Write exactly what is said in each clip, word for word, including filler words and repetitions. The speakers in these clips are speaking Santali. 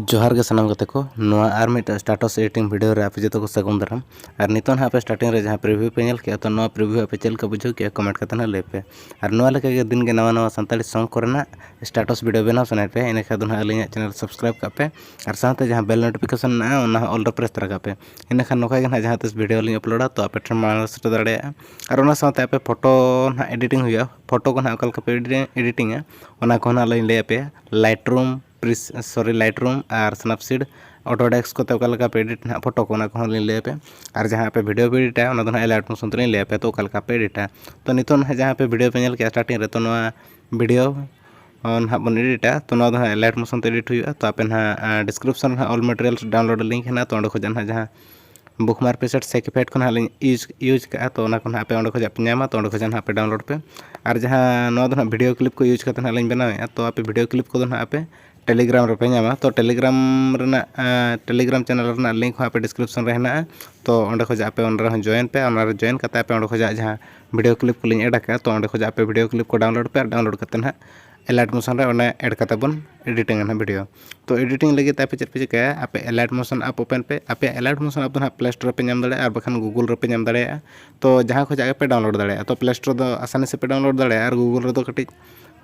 ᱡᱚᱦᱟᱨ ᱜᱮ ᱥᱟᱱᱟᱢ ᱜᱟᱛᱮ ᱠᱚ, ᱱᱚᱣᱟ ᱟᱨ ᱢᱤᱫᱴᱟᱝ status editing video ᱨᱮ ᱟᱯᱮ ᱡᱚᱛᱚ ᱠᱚ ᱥᱟᱹᱜᱩᱱ ᱫᱟᱨᱟᱢ᱾ ᱟᱨ ᱱᱤᱛᱚᱜ ᱱᱟᱦᱟᱜ ᱟᱯᱮ starting ᱨᱮ ᱡᱟᱦᱟᱸ preview ᱯᱮ ᱧᱮᱞ ᱠᱮᱜᱼᱟ, ᱛᱚ ᱱᱚᱣᱟ preview ᱟᱯᱮ ᱪᱮᱫ ᱞᱮᱠᱟ ᱵᱩᱡᱷᱟᱹᱣ ᱠᱮᱜᱼᱟ, comment ᱠᱟᱛᱮ ᱱᱟᱦᱟᱜ ᱞᱟᱹᱭ ᱯᱮ᱾ ᱟᱨ ᱱᱚᱣᱟ ᱞᱮᱠᱟ ᱜᱮ ᱫᱤᱱ ᱜᱮ ᱱᱟᱣᱟ ᱱᱟᱣᱟ ᱥᱟᱱᱛᱟᱲᱤ song ᱠᱚᱨᱮᱱᱟᱜ status video ᱵᱮᱱᱟᱣ ᱥᱟᱱᱟᱭᱮᱫ ᱯᱮ, ᱤᱱᱟᱹ ᱠᱷᱟᱱ ᱫᱚ ᱱᱟᱦᱟᱜ ᱟᱹᱞᱤᱧᱟᱜ channel subscribe ᱠᱟᱜ ᱯᱮ, ᱟᱨ ᱥᱟᱶᱛᱮ ᱡᱟᱦᱟᱸ bell notification ᱢᱮᱱᱟᱜᱼᱟ, ᱚᱱᱟ ᱦᱚᱸ all ᱨᱮ press ᱛᱟᱨᱟ ᱠᱟᱜ ᱯᱮ᱾ ᱤᱱᱟᱹ ᱠᱷᱟᱱ ᱱᱚᱝᱠᱟ ᱜᱮ ᱱᱟᱦᱟᱜ ᱡᱟᱦᱟᱸ ᱛᱤᱥ video ᱞᱤᱧ uploadᱟ, ᱛᱚ ᱟᱯᱮ ᱴᱷᱮᱱ ᱢᱟᱲᱟᱝ ᱨᱮ ᱥᱮᱴᱮᱨ ᱫᱟᱲᱮᱭᱟᱜᱼᱟ᱾ ᱟᱨ ᱚᱱᱟ ᱥᱟᱶᱛᱮ ᱟᱯᱮ photo ᱱᱟᱦᱟᱜ editing ᱦᱩᱭᱩᱜᱼᱟ, photo ᱠᱚ ᱱᱟᱦᱟᱜ ᱚᱠᱟ ᱞᱮᱠᱟ ᱯᱮ editingᱟ, ᱚᱱᱟ ᱠᱚᱦᱚᱸ ᱱᱟᱦᱟᱜ ᱞᱤᱧ ᱞᱟᱹᱭ ᱟᱯᱮᱭᱟ᱾ Lightroom, pre- sorry, Lightroom ᱟᱨ Snapseed, Autodesk ᱠᱚᱛᱮ ᱚᱠᱟ ᱞᱮᱠᱟ ᱯᱮ edit ᱱᱟᱦᱟᱜ photo ᱠᱚ, ᱚᱱᱟ ᱠᱚᱦᱚᱸ ᱞᱤᱧ ᱞᱟᱹᱭ ᱟᱯᱮᱭᱟ᱾ ᱟᱨ ᱡᱟᱦᱟᱸ ᱟᱯᱮ video ᱯᱮ editᱟ, ᱚᱱᱟ ᱫᱚ ᱱᱟᱦᱟᱜ Alight Motion ᱛᱮᱞᱤᱧ ᱞᱟᱹᱭ ᱟᱯᱮᱭᱟ, ᱛᱚ ᱚᱠᱟ ᱞᱮᱠᱟ ᱯᱮ editᱟ᱾ ᱛᱚ ᱱᱤᱛᱚᱜ ᱱᱟᱦᱟᱜ ᱡᱟᱦᱟᱸ ᱟᱯᱮ video ᱯᱮ ᱧᱮᱞ ᱠᱮᱜᱼᱟ starting ᱨᱮ, ᱛᱚ ᱱᱚᱣᱟ video ᱱᱟᱦᱟᱜ ᱵᱚᱱ editᱟ᱾ ᱛᱚ ᱱᱚᱣᱟ ᱫᱚ ᱱᱟᱦᱟᱜ Alight Motion ᱛᱮ edit ᱦᱩᱭᱩᱜᱼᱟ᱾ ᱛᱚ ᱟᱯᱮ ᱱᱟᱦᱟᱜ description ᱨᱮ ᱱᱟᱦᱟᱜ all materials download link ᱦᱮᱱᱟᱜᱼᱟ, ᱛᱚ ᱚᱸᱰᱮ ᱠᱷᱚᱱᱟᱜ ᱱᱟᱦᱟᱜ ᱡᱟᱦᱟᱸ Bookmark preset Shake Effect ᱠᱷᱚᱱ ᱦᱟᱸᱜ ᱞᱤᱧ use use ᱠᱟᱜᱼᱟ, ᱛᱚ ᱚᱱᱟ ᱠᱚ ᱱᱟᱦᱟᱜ ᱟᱯᱮ ᱚᱸᱰᱮ ᱠᱷᱚᱱᱟᱜ ᱯᱮ ᱧᱟᱢᱟ, ᱛᱚ ᱚᱸᱰᱮ ᱠᱷᱚᱱᱟᱜ ᱱᱟᱦᱟᱜ ᱯᱮ download ᱯᱮ᱾ ᱟᱨ ᱡᱟᱦᱟᱸ ᱱᱚᱣᱟ ᱫᱚ ᱱᱟᱦᱟᱜ video clip ᱠᱚ use ᱠᱟᱛᱮ ᱱᱟᱦᱟᱜ ᱞᱤᱧ ᱵᱮᱱᱟᱣᱮᱫᱼᱟ, ᱛᱚ ᱟᱯᱮ video clip ᱠᱚᱫᱚ ᱱᱟᱦᱟᱜ ᱟᱯᱮ Telegram ᱨᱮᱯᱮ ᱧᱟᱢᱟ᱾ ᱛᱚ Telegram ᱨᱮᱱᱟᱜ, ᱮᱸ, Telegram channel ᱨᱮᱱᱟᱜ link ᱦᱚᱸ ᱟᱯᱮ description ᱨᱮ ᱦᱮᱱᱟᱜᱼᱟ, ᱛᱚ ᱚᱸᱰᱮ ᱠᱷᱚᱱᱟᱜ ᱟᱯᱮ ᱚᱸᱰᱮ ᱨᱮᱦᱚᱸ join ᱯᱮ᱾ ᱚᱱᱟ ᱨᱮ join ᱠᱟᱛᱮ ᱟᱯᱮ ᱚᱸᱰᱮ ᱠᱷᱚᱱᱟᱜ ᱡᱟᱦᱟᱸ video clip ᱠᱚᱞᱤᱧ add ᱟᱠᱟᱫᱼᱟ, ᱛᱚ ᱚᱸᱰᱮ ᱠᱷᱚᱱᱟᱜ ᱟᱯᱮ video clip ᱠᱚ download ᱯᱮ, ᱟᱨ download ᱠᱟᱛᱮ ᱱᱟᱦᱟᱜ Alight Motion ᱨᱮ ᱚᱱᱟ add ᱠᱟᱛᱮ ᱵᱚᱱ editing ᱟ ᱱᱟᱦᱟᱜ video᱾ ᱛᱚ editing ᱞᱟᱹᱜᱤᱫ ᱛᱮ ᱟᱯᱮ ᱪᱮᱫ ᱯᱮ ᱪᱤᱠᱟᱹᱭᱟ, ᱟᱯᱮ Alight Motion app open ᱯᱮ᱾ ᱟᱯᱮ Alight Motion app ᱫᱚ ᱱᱟᱦᱟᱜ Play Store ᱨᱮᱯᱮ ᱧᱟᱢ ᱫᱟᱲᱮᱭᱟᱜᱼᱟ, ᱟᱨ ᱵᱟᱠᱷᱟᱱ Google ᱨᱮᱯᱮ ᱧᱟᱢ ᱫᱟᱲᱮᱭᱟᱜᱼᱟ᱾ ᱛᱚ ᱡᱟᱦᱟᱸ ᱠᱷᱚᱱᱟᱜ ᱜᱮᱯᱮ download ᱫᱟᱲᱮᱭᱟᱜᱼᱟ, ᱛᱚ Play Store ᱫᱚ ᱟᱥᱟᱱᱤ ᱥᱮ ᱯᱮ download ᱫᱟᱲᱮᱭᱟᱜᱼᱟ, ᱟᱨ Google ᱨᱮᱫᱚ ᱠᱟᱹᱴᱤᱡ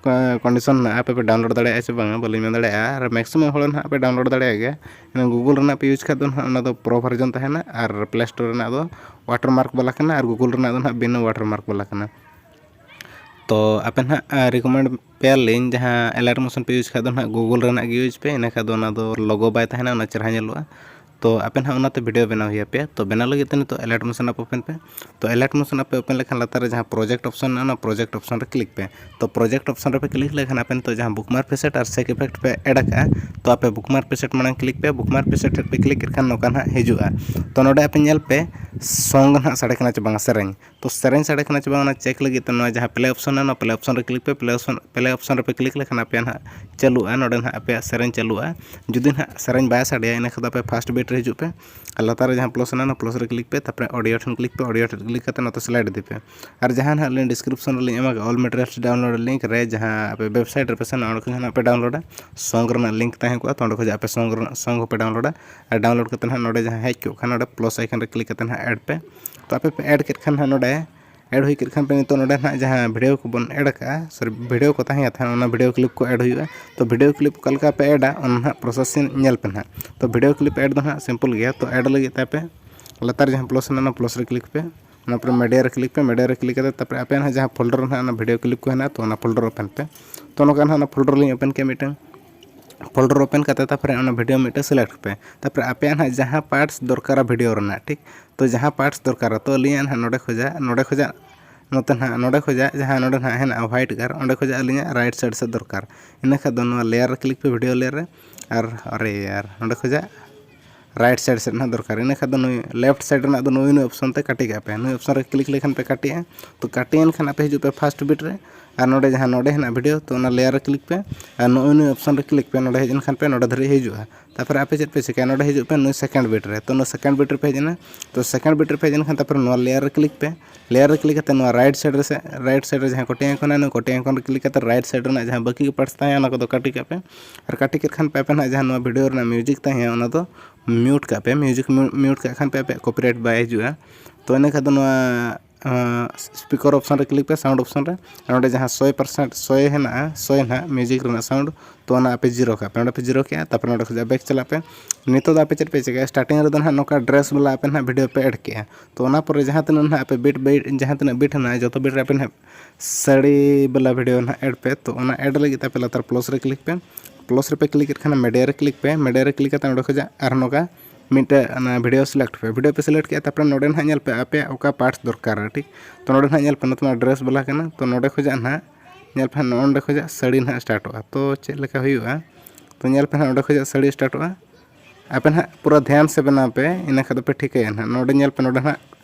ᱠᱚ-, condition ᱢᱮᱱᱟᱜᱼᱟ, ᱟᱯᱮ ᱯᱮ download ᱫᱟᱲᱮᱭᱟᱜᱼᱟ ᱥᱮ ᱵᱟᱝᱟ, ᱵᱟᱹᱞᱤᱧ ᱢᱮᱱ ᱫᱟᱲᱮᱭᱟᱜᱼᱟ᱾ ᱟᱨ maximum ᱦᱚᱲ ᱱᱟᱦᱟᱜ ᱯᱮ download ᱫᱟᱲᱮᱭᱟᱜ ᱜᱮᱭᱟ᱾ Google ᱨᱮᱱᱟᱜ ᱯᱮ use ᱠᱷᱟᱡ ᱫᱚ ᱱᱟᱦᱟᱜ ᱚᱱᱟ ᱫᱚ pro version ᱛᱟᱦᱮᱱᱟ, ᱟᱨ Play Store ᱨᱮᱱᱟᱜ ᱫᱚ watermark ᱵᱟᱞᱟ ᱠᱟᱱᱟ, ᱟᱨ Google ᱨᱮᱱᱟᱜ ᱫᱚ ᱱᱟᱦᱟᱜ ᱵᱤᱱᱟᱹ watermark ᱵᱟᱞᱟ ᱠᱟᱱᱟ᱾ ᱛᱚ ᱟᱯᱮ ᱱᱟᱦᱟᱜ, ᱟ, recommend ᱯᱮᱭᱟᱞᱤᱧ, ᱡᱟᱦᱟᱸ Alight Motion ᱯᱮ use ᱠᱷᱟᱡ ᱫᱚ ᱱᱟᱦᱟᱜ Google ᱨᱮᱱᱟᱜ ᱜᱮ use ᱯᱮ, ᱤᱱᱟᱹ ᱠᱷᱟᱡ ᱫᱚ ᱚᱱᱟ ᱫᱚ logo ᱵᱟᱭ ᱛᱟᱦᱮᱱᱟ, ᱚᱱᱟ ᱪᱮᱦᱨᱟ ᱧᱮᱞᱚᱜᱼᱟ᱾ ᱛᱚ ᱟᱯᱮ ᱱᱟᱦᱟᱜ ᱚᱱᱟᱛᱮ video ᱵᱮᱱᱟᱣ ᱦᱩᱭ ᱟᱯᱮᱭᱟ᱾ ᱛᱚ ᱵᱮᱱᱟᱣ ᱞᱟᱹᱜᱤᱫ ᱛᱮ ᱱᱤᱛᱚᱜ Alight Motion app open ᱯᱮ᱾ ᱛᱚ Alight Motion app ᱯᱮ open ᱞᱮᱠᱷᱟᱱ ᱞᱟᱛᱟᱨ ᱨᱮ ᱡᱟᱦᱟᱸ project option ᱢᱮᱱᱟᱜᱼᱟ, ᱚᱱᱟ project option ᱨᱮ click ᱯᱮ᱾ ᱛᱚ project option ᱨᱮᱯᱮ click ᱞᱮᱠᱷᱟᱱ ᱟᱯᱮ ᱱᱤᱛᱚᱜ ᱡᱟᱦᱟᱸ Bookmark preset ᱟᱨ Shake Effect ᱯᱮ add ᱟᱠᱟᱫᱼᱟ, ᱛᱚ ᱟᱯᱮ Bookmark preset ᱢᱟᱲᱟᱝ click ᱯᱮ᱾ Bookmark preset ᱨᱮᱯᱮ click ᱠᱮᱫ ᱠᱷᱟᱱ ᱱᱚᱝᱠᱟ ᱱᱟᱦᱟᱜ ᱦᱤᱡᱩᱜᱼᱟ᱾ ᱛᱚ ᱱᱚᱰᱮ ᱟᱯᱮ ᱧᱮᱞ ᱯᱮ, song ᱱᱟᱦᱟᱜ ᱥᱟᱰᱮ ᱠᱟᱱᱟ ᱪᱮ ᱵᱟᱝᱟ, ᱥᱮᱨᱮᱧ᱾ ᱛᱚ ᱥᱮᱨᱮᱧ ᱥᱟᱰᱮ ᱠᱟᱱᱟ ᱪᱮ ᱵᱟᱝ, ᱚᱱᱟ check ᱞᱟᱹᱜᱤᱫ ᱛᱮ ᱱᱚᱣᱟ ᱡᱟᱦᱟᱸ play option ᱢᱮᱱᱟᱜᱼᱟ, ᱚᱱᱟ play option ᱨᱮ click ᱯᱮ᱾ Play option, play option ᱨᱮᱯᱮ click ᱞᱮᱠᱷᱟᱱ ᱟᱯᱮᱭᱟᱜ ᱱᱟᱦᱟᱜ ᱪᱟᱹᱞᱩᱜᱼᱟ, ᱱᱚᱰᱮ ᱱᱟᱦᱟᱜ ᱟᱯᱮᱭᱟᱜ ᱥᱮᱨᱮᱧ ᱪᱟᱹᱞᱩᱜᱼᱟ᱾ ᱡᱩᱫᱤ ᱱᱟᱦᱟᱜ ᱥᱮᱨᱮᱧ ᱵᱟᱭ ᱥᱟᱰᱮᱭᱟ, ᱤᱱᱟᱹ ᱠᱷᱟᱱ ᱫᱚ ᱟᱯᱮ first beat ᱦᱤᱡᱩᱜ ᱯᱮ᱾ ᱟᱨ ᱞᱟᱛᱟᱨ ᱨᱮ ᱡᱟᱦᱟᱸ ᱯᱞᱟᱥ ᱦᱮᱱᱟᱜᱼᱟ, ᱚᱱᱟ ᱯᱞᱟᱥ ᱨᱮ ᱠᱞᱤᱠ ᱯᱮ, ᱛᱟᱨᱯᱚᱨᱮ ᱚᱰᱤᱭᱳ ᱴᱷᱮᱱ ᱠᱞᱤᱠ ᱯᱮ, ᱚᱰᱤᱭᱳ ᱴᱷᱮᱱ ᱠᱞᱤᱠ ᱠᱟᱛᱮ ᱱᱚᱛᱮ ᱥᱞᱟᱭᱤᱰ ᱤᱫᱤ ᱯᱮ᱾ ᱟᱨ ᱡᱟᱦᱟᱸ ᱱᱟᱦᱟᱜ ᱞᱤᱧ ᱰᱤᱥᱠᱨᱤᱯᱥᱚᱱ ᱨᱮᱞᱤᱧ ᱮᱢᱟ ᱠᱟᱜᱼᱟ, ᱚᱞ ᱢᱮᱴᱮᱨᱤᱭᱟᱞᱥ ᱰᱟᱣᱩᱱᱞᱳᱰ ᱞᱤᱝᱠ ᱨᱮ, ᱡᱟᱦᱟᱸ ᱟᱯᱮ ᱣᱮᱵᱥᱟᱭᱤᱴ ᱨᱮᱯᱮ ᱥᱮᱱᱚᱜᱼᱟ, ᱚᱸᱰᱮ ᱠᱷᱚᱱ ᱱᱟᱦᱟᱜ ᱯᱮ ᱰᱟᱣᱩᱱᱞᱳᱰᱟ, ᱥᱚᱝ ᱨᱮᱱᱟᱜ ᱞᱤᱝᱠ ᱛᱟᱦᱮᱸ ᱠᱚᱜᱼᱟ, ᱛᱚ ᱚᱸᱰᱮ ᱠᱷᱚᱱᱟᱜ ᱟᱯᱮ ᱥᱚᱝ ᱨᱮᱱᱟᱜ ᱥᱚᱝ ᱦᱚᱸᱯᱮ ᱰᱟᱣᱩᱱᱞᱳᱰᱟ᱾ ᱟᱨ ᱰᱟᱣᱩᱱᱞᱳᱰ ᱠᱟᱛᱮ ᱱᱟᱦᱟᱜ ᱱᱚᱰᱮ ᱡᱟᱦᱟᱸ ᱦᱮᱡ ᱠᱚᱜ ᱠᱷᱟᱱ, ᱱᱚᱰᱮ ᱯᱞᱟᱥ ᱟᱭᱠᱚᱱ ᱨᱮ ᱠᱞᱤᱠ ᱠᱟᱛᱮ ᱱᱟᱦᱟᱜ ᱮᱰ ᱯᱮ᱾ ᱛᱚ ᱟᱯᱮ ᱯᱮ ᱮᱰ ᱠᱮᱫ ᱠᱷᱟᱱ ᱱᱟᱦᱟᱜ ᱱᱚᱰᱮ ᱮᱰ ᱦᱩᱭ ᱠᱮᱫ ᱠᱷᱟᱱ ᱯᱮ, ᱱᱤᱛᱚᱜ ᱱᱚᱰᱮ ᱱᱟᱦᱟᱜ ᱡᱟᱦᱟᱸ ᱵᱷᱤᱰᱤᱭᱳ ᱠᱚᱵᱚᱱ ᱮᱰ ᱟᱠᱟᱫᱼᱟ, ᱥᱚᱨᱤ, ᱵᱷᱤᱰᱤᱭᱳ ᱠᱚ ᱛᱟᱦᱮᱸ ᱠᱟᱱᱟ, ᱚᱱᱟ ᱵᱷᱤᱰᱤᱭᱳ ᱠᱞᱤᱯ ᱠᱚ ᱮᱰ ᱦᱩᱭᱩᱜᱼᱟ᱾ ᱛᱚ ᱵᱷᱤᱰᱤᱭᱳ ᱠᱞᱤᱯ ᱚᱠᱟ ᱞᱮᱠᱟ ᱯᱮ ᱮᱰᱟ, ᱚᱱᱟ ᱱᱟᱦᱟᱜ ᱯᱨᱚᱥᱮᱥᱤᱝ ᱧᱮᱞ ᱯᱮ ᱱᱟᱦᱟᱜ᱾ ᱛᱚ ᱵᱷᱤᱰᱤᱭᱳ ᱠᱞᱤᱯ ᱮᱰ ᱫᱚ ᱱᱟᱦᱟᱜ ᱥᱤᱢᱯᱞ ᱜᱮᱭᱟ᱾ ᱛᱚ ᱮᱰ ᱞᱟᱹᱜᱤᱫ ᱛᱮ ᱟᱯᱮ ᱞᱟᱛᱟᱨ ᱡᱟᱦᱟᱸ ᱯᱞᱟᱥ ᱦᱮᱱᱟᱜᱼᱟ, ᱚᱱᱟ ᱯᱞᱟᱥ ᱨᱮ ᱠᱞᱤᱠ ᱯᱮ, ᱚᱱᱟ ᱯᱚᱨᱮ ᱢᱤᱰᱤᱭᱟ ᱨᱮ ᱠᱞᱤᱠ ᱯᱮ, ᱢᱤᱰᱤᱭᱟ ᱨᱮ ᱠᱞᱤᱠ ᱠᱟᱛᱮ ᱛᱟᱨᱯᱚᱨᱮ ᱟᱯᱮ ᱱᱟᱦᱟᱜ ᱡᱟᱦᱟᱸ ᱯᱷᱳᱞᱰᱟᱨ ᱨᱮ ᱱᱟᱦᱟᱜ ᱚᱱᱟ ᱵᱷᱤᱰᱤᱭᱳ ᱠᱞᱤᱯ ᱠᱚ ᱦᱮᱱᱟᱜᱼᱟ, ᱛᱚ ᱚᱱᱟ ᱯᱷᱳᱞᱰᱟᱨ ᱳᱯᱮᱱ ᱯᱮ᱾ ᱛᱚ ᱱᱚᱝᱠᱟ ᱱᱟᱦᱟᱜ ᱚᱱᱟ ᱯᱷᱳᱞᱰᱟᱨ ᱞᱤᱧ ᱳᱯᱮᱱ ᱠᱮᱫ ᱢᱤᱫᱴᱟᱝ᱾ ᱯᱷᱳᱞᱰᱟᱨ ᱳᱯᱮᱱ ᱠᱟᱛᱮ ᱛᱟᱨᱯᱚᱨᱮ ᱚᱱᱟ ᱵᱷᱤᱰᱤᱭᱳ ᱢᱤᱫᱴᱮᱱ ᱥᱤᱞᱮᱠᱴ ᱯᱮ᱾ ᱛᱟᱨᱯᱚᱨᱮ ᱟᱯᱮᱭᱟᱜ ᱱᱟᱦᱟᱜ ᱡᱟᱦᱟᱸ ᱯᱟᱨᱴᱥ ᱫᱚᱨᱠᱟᱨᱟ ᱵᱷᱤᱰᱤᱭᱳ ᱨᱮᱱᱟᱜ, ᱴᱷᱤᱠ, ᱛᱚ ᱡᱟᱦᱟᱸ ᱯᱟᱨᱴᱥ ᱫᱚᱨᱠᱟᱨᱟ, ᱛᱚ ᱟᱹᱞᱤᱧᱟᱜ ᱱᱟᱦᱟᱜ ᱱᱚᱰᱮ ᱠᱷᱚᱡᱟᱜ, ᱱᱚᱰᱮ ᱠᱷᱚᱡᱟᱜ ᱱᱚᱛᱮ ᱱᱟᱦᱟᱜ, ᱱᱚᱰᱮ ᱠᱷᱚᱡᱟᱜ ᱡᱟᱦᱟᱸ ᱱᱚᱰᱮ ᱱᱟᱦᱟᱜ ᱦᱮᱱᱟᱜᱼᱟ ᱦᱳᱣᱟᱭᱤᱴ ᱜᱟᱨ, ᱚᱸᱰᱮ ᱠᱷᱚᱡᱟᱜ ᱟᱹᱞᱤᱧᱟᱜ ᱨᱟᱭᱤᱴ ᱥᱟᱭᱤᱰ ᱥᱮᱫ ᱫᱚᱨᱠᱟᱨ᱾ ᱤᱱᱟᱹ ᱠᱷᱟᱱ ᱫᱚ ᱱᱚᱣᱟ ᱞᱮᱭᱟᱨ ᱨᱮ ᱠᱞᱤᱠ ᱯᱮ, ᱵᱷᱤᱰᱤᱭᱳ ᱞᱮᱭᱟᱨ ᱨᱮ, ᱟᱨ ᱟᱨᱮ ᱭᱟᱨ, ᱱᱚᱰᱮ ᱠᱷᱚᱡᱟᱜ ᱨᱟᱭᱤᱴ ᱥᱟᱭᱤᱰ ᱥᱮᱫ ᱱᱟᱦᱟᱜ ᱫᱚᱨᱠᱟᱨ᱾ ᱤᱱᱟᱹ ᱠᱷᱟᱱ ᱫᱚ ᱱᱩᱭ ᱞᱮᱯᱷᱴ ᱥᱟᱭᱤᱰ ᱨᱮᱱᱟᱜ ᱫᱚ ᱱᱩᱭ, ᱱᱩᱭ ᱚᱯᱥᱚᱱ ᱛᱮ ᱠᱟᱹᱴᱤ ᱠᱟᱜ ᱯᱮ᱾ ᱱᱩᱭ ᱚᱯᱥᱚᱱ ᱨᱮ ᱠᱞᱤᱠ ᱞᱮᱠᱷᱟᱱ ᱯᱮ ᱠᱟᱹᱴᱤᱜᱼᱟ᱾ ᱛᱚ ᱠᱟᱹᱴᱤᱭᱮᱱ ᱠᱷᱟᱱ ᱟᱯᱮ ᱦᱤᱡᱩᱜ ᱯᱮ ᱯᱷᱟᱨᱥᱴ ᱵᱤᱴ ᱨᱮ, ᱟᱨ ᱱᱚᱰᱮ ᱡᱟᱦᱟᱸ ᱱᱚᱰᱮ ᱦᱮᱱᱟᱜ ᱵᱷᱤᱰᱤᱭᱳ, ᱛᱚ ᱚᱱᱟ ᱞᱮᱭᱟᱨ ᱨᱮ ᱠᱞᱤᱠ ᱯᱮ, ᱟᱨ ᱱᱚᱜᱼᱚᱭ ᱱᱩᱭ ᱚᱯᱥᱚᱱ ᱨᱮ ᱠᱞᱤᱠ ᱯᱮ᱾ ᱱᱚᱰᱮ ᱦᱮᱡ ᱮᱱ ᱠᱷᱟᱱ ᱯᱮ ᱱᱚᱰᱮ ᱫᱷᱟᱹᱨᱤᱡ ᱦᱤᱡᱩᱜᱼᱟ᱾ ᱛᱟᱨᱯᱚᱨᱮ ᱟᱯᱮ ᱪᱮᱫ ᱯᱮ ᱪᱤᱠᱟᱹᱭᱟ, ᱱᱚᱰᱮ ᱦᱤᱡᱩᱜ ᱯᱮ ᱱᱩᱭ ᱥᱮᱠᱮᱱᱰ ᱵᱤᱴ ᱨᱮ᱾ ᱛᱚ ᱱᱩᱭ ᱥᱮᱠᱮᱱᱰ ᱵᱤᱴ ᱨᱮ ᱯᱮ ᱦᱮᱡ ᱮᱱᱟ᱾ ᱛᱚ ᱥᱮᱠᱮᱱᱰ ᱵᱤᱴ ᱨᱮ ᱯᱮ ᱦᱮᱡ ᱮᱱ ᱠᱷᱟᱱ ᱛᱟᱨᱯᱚᱨᱮ ᱱᱚᱣᱟ ᱞᱮᱭᱟᱨ ᱨᱮ ᱠᱞᱤᱠ ᱯᱮ᱾ ᱞᱮᱭᱟᱨ ᱨᱮ ᱠᱞᱤᱠ ᱠᱟᱛᱮ ᱱᱚᱣᱟ ᱨᱟᱭᱤᱴ ᱥᱟᱭᱤᱰ ᱨᱮ ᱥᱮ, ᱨᱟᱭᱤᱴ ᱥᱟᱭᱤᱰ ᱨᱮ ᱡᱟᱦᱟᱸ ᱠᱚᱴᱮᱡ ᱟᱭᱠᱚᱱ ᱦᱮᱱᱟᱜᱼᱟ, ᱱᱚᱣᱟ ᱠᱚᱴᱮᱡ ᱟᱭᱠᱚᱱ ᱨᱮ ᱠᱞᱤᱠ ᱠᱟᱛᱮ ᱨᱟᱭᱤᱴ ᱥᱟᱭᱤᱰ ᱨᱮᱱᱟᱜ ᱡᱟᱦᱟᱸ ᱵᱟᱹᱠᱤ ᱯᱟᱨᱴᱥ ᱛᱟᱦᱮᱸ, ᱚᱱᱟ ᱠᱚᱫᱚ ᱠᱟᱹᱴᱤ ᱠᱟᱜ ᱯᱮ᱾ ᱟᱨ ᱠᱟᱹᱴᱤ ᱠᱮᱫ ᱠᱷᱟᱱ ᱯᱮ ᱟᱯᱮ ᱱᱟᱦᱟᱜ ᱡᱟᱦᱟᱸ ᱱᱚᱣᱟ ᱵᱷᱤᱰᱤᱭᱳ ᱨᱮᱱᱟᱜ ᱢᱤᱭᱩᱡᱤᱠ ᱛᱟᱦᱮᱸ, ᱚᱱᱟ ᱫᱚ ᱢᱤᱭᱩᱴ ᱠᱟᱜ ᱯᱮ᱾ ᱢᱤᱭᱩᱡᱤᱠ ᱢᱤᱭᱩᱴ ᱠᱟᱜ ᱠᱷᱟᱱ ᱯᱮ ᱟᱯᱮᱭᱟᱜ ᱠᱚᱯᱤᱨᱟᱭᱤᱴ ᱵᱟᱭ ᱦᱤᱡᱩᱜᱼᱟ᱾ ᱛᱚ ᱤᱱᱟᱹ ᱠᱷᱟᱱ ᱫᱚ ᱱᱚᱣᱟ ᱥᱯᱤᱠᱟᱨ ᱚᱯᱥᱚᱱ ᱨᱮ ᱠᱞᱤᱠ ᱯᱮ, ᱥᱟᱣᱩᱱᱰ ᱚᱯᱥᱚᱱ ᱨᱮ᱾ ᱟᱨ ᱱᱚᱰᱮ ᱡᱟᱦᱟᱸ ᱥᱚᱭ ᱯᱟᱨᱥᱮᱱᱴ ᱥᱚᱭ ᱦᱮᱱᱟᱜᱼᱟ, ᱥᱚᱭ ᱱᱟᱦᱟᱜ ᱢᱤᱭᱩᱡᱤᱠ ᱨᱮᱱᱟᱜ ᱥᱟᱣᱩᱱᱰ, ᱛᱚ ᱚᱱᱟ ᱟᱯᱮ ᱡᱤᱨᱳ ᱠᱟᱜ ᱯᱮ᱾ ᱱᱚᱰᱮ ᱯᱮ ᱡᱤᱨᱳ ᱠᱮᱜᱼᱟ, ᱛᱟᱨᱯᱚᱨᱮ ᱱᱚᱰᱮ ᱠᱷᱚᱱᱟᱜ ᱵᱮᱠ ᱪᱟᱞᱟᱜ ᱯᱮ᱾ ᱱᱤᱛᱚᱜ ᱫᱚ ᱟᱯᱮ ᱪᱮᱫ ᱯᱮ ᱪᱤᱠᱟᱹᱭᱟ, ᱥᱴᱟᱨᱴᱤᱝ ᱨᱮᱫᱚ ᱱᱟᱦᱟᱜ ᱱᱚᱝᱠᱟ ᱰᱨᱮᱥ ᱵᱟᱞᱟ ᱟᱯᱮ ᱱᱟᱦᱟᱜ ᱵᱷᱤᱰᱤᱭᱳ ᱯᱮ ᱮᱰ ᱠᱮᱜᱼᱟ᱾ ᱛᱚ ᱚᱱᱟ ᱯᱚᱨᱮ ᱡᱟᱦᱟᱸ ᱛᱤᱱᱟᱹᱜ ᱱᱟᱦᱟᱜ ᱟᱯᱮ ᱵᱤᱴ ᱵᱟᱭ ᱡᱟᱦᱟᱸ ᱛᱤᱱᱟᱹᱜ ᱵᱤᱴ ᱦᱮᱱᱟᱜᱼᱟ, ᱡᱚᱛᱚ ᱵᱤᱴ ᱨᱮ ᱟᱯᱮ ᱱᱟᱦᱟᱜ ᱥᱟᱹᱲᱤ ᱵᱟᱞᱟ ᱵᱷᱤᱰᱤᱭᱳ ᱱᱟᱦᱟᱜ ᱮᱰ ᱯᱮ᱾ ᱛᱚ ᱚᱱᱟ ᱮᱰ ᱞᱟᱹᱜᱤᱫ ᱛᱮ ᱟᱯᱮ ᱞᱟᱛᱟᱨ ᱯᱞᱟᱥ ᱨᱮ ᱠᱞᱤᱠ ᱯᱮ᱾ ᱯᱞᱟᱥ ᱨᱮᱯᱮ ᱠᱞᱤᱠ ᱠᱮᱫ ᱠᱷᱟᱱ ᱢᱤᱰᱤᱭᱟ ᱨᱮ ᱠᱞᱤᱠ ᱯᱮ᱾ ᱢᱤᱰᱤᱭᱟ ᱨᱮ ᱠᱞᱤᱠ ᱠᱟᱛᱮ ᱚᱸᱰᱮ ᱠᱷᱚᱱᱟᱜ ᱟᱨ ᱱᱚᱝᱠᱟ ᱢᱤᱫᱴᱮᱡ ᱚᱱᱟ ᱵᱷᱤᱰᱤᱭᱳ ᱥᱤᱞᱮᱠᱴ ᱯᱮ᱾ ᱵᱷᱤᱰᱤᱭᱳ ᱯᱮ ᱥᱤᱞᱮᱠᱴ ᱠᱮᱫᱼᱟ, ᱛᱟᱨᱯᱚᱨᱮ ᱱᱚᱰᱮ ᱱᱟᱦᱟᱜ ᱧᱮᱞ ᱯᱮ ᱟᱯᱮᱭᱟᱜ ᱚᱠᱟ ᱯᱟᱨᱴᱥ ᱫᱚᱨᱠᱟᱨᱟ, ᱴᱷᱤᱠ᱾ ᱛᱚ ᱱᱚᱰᱮ ᱱᱟᱦᱟᱜ ᱧᱮᱞ ᱯᱮ, ᱱᱚᱛᱮ ᱢᱟ ᱰᱨᱮᱥ ᱵᱟᱞᱟ ᱠᱟᱱᱟ᱾ ᱛᱚ ᱱᱚᱰᱮ ᱠᱷᱚᱱᱟᱜ ᱱᱟᱦᱟᱜ ᱧᱮᱞ ᱯᱮ, ᱱᱚᱜᱼᱚ ᱱᱚᱰᱮ ᱠᱷᱚᱱᱟᱜ ᱥᱟᱹᱲᱤ ᱱᱟᱦᱟᱜ ᱥᱴᱟᱨᱴᱚᱜᱼᱟ᱾ ᱛᱚ ᱪᱮᱫ ᱞᱮᱠᱟ ᱦᱩᱭᱩᱜᱼᱟ? ᱛᱚ ᱧᱮᱞ ᱯᱮ ᱱᱟᱦᱟᱜ ᱚᱸᱰᱮ ᱠᱷᱚᱱᱟᱜ ᱥᱟᱹᱲᱤ ᱥᱴᱟᱨᱴᱚᱜᱼᱟ᱾ ᱟᱯᱮ ᱱᱟᱦᱟᱜ ᱯᱩᱨᱟᱹ ᱫᱷᱮᱭᱟᱱ ᱥᱮ ᱵᱮᱱᱟᱣ ᱯᱮ, ᱤᱱᱟᱹ ᱠᱷᱟᱱ ᱫᱚᱯᱮ ᱴᱷᱤᱠᱟᱹᱭᱟ ᱱᱟᱦᱟᱜ᱾ ᱱᱚᱰᱮ ᱧᱮᱞ ᱯᱮ, ᱱᱚᱰᱮ ᱱᱟᱦᱟᱜ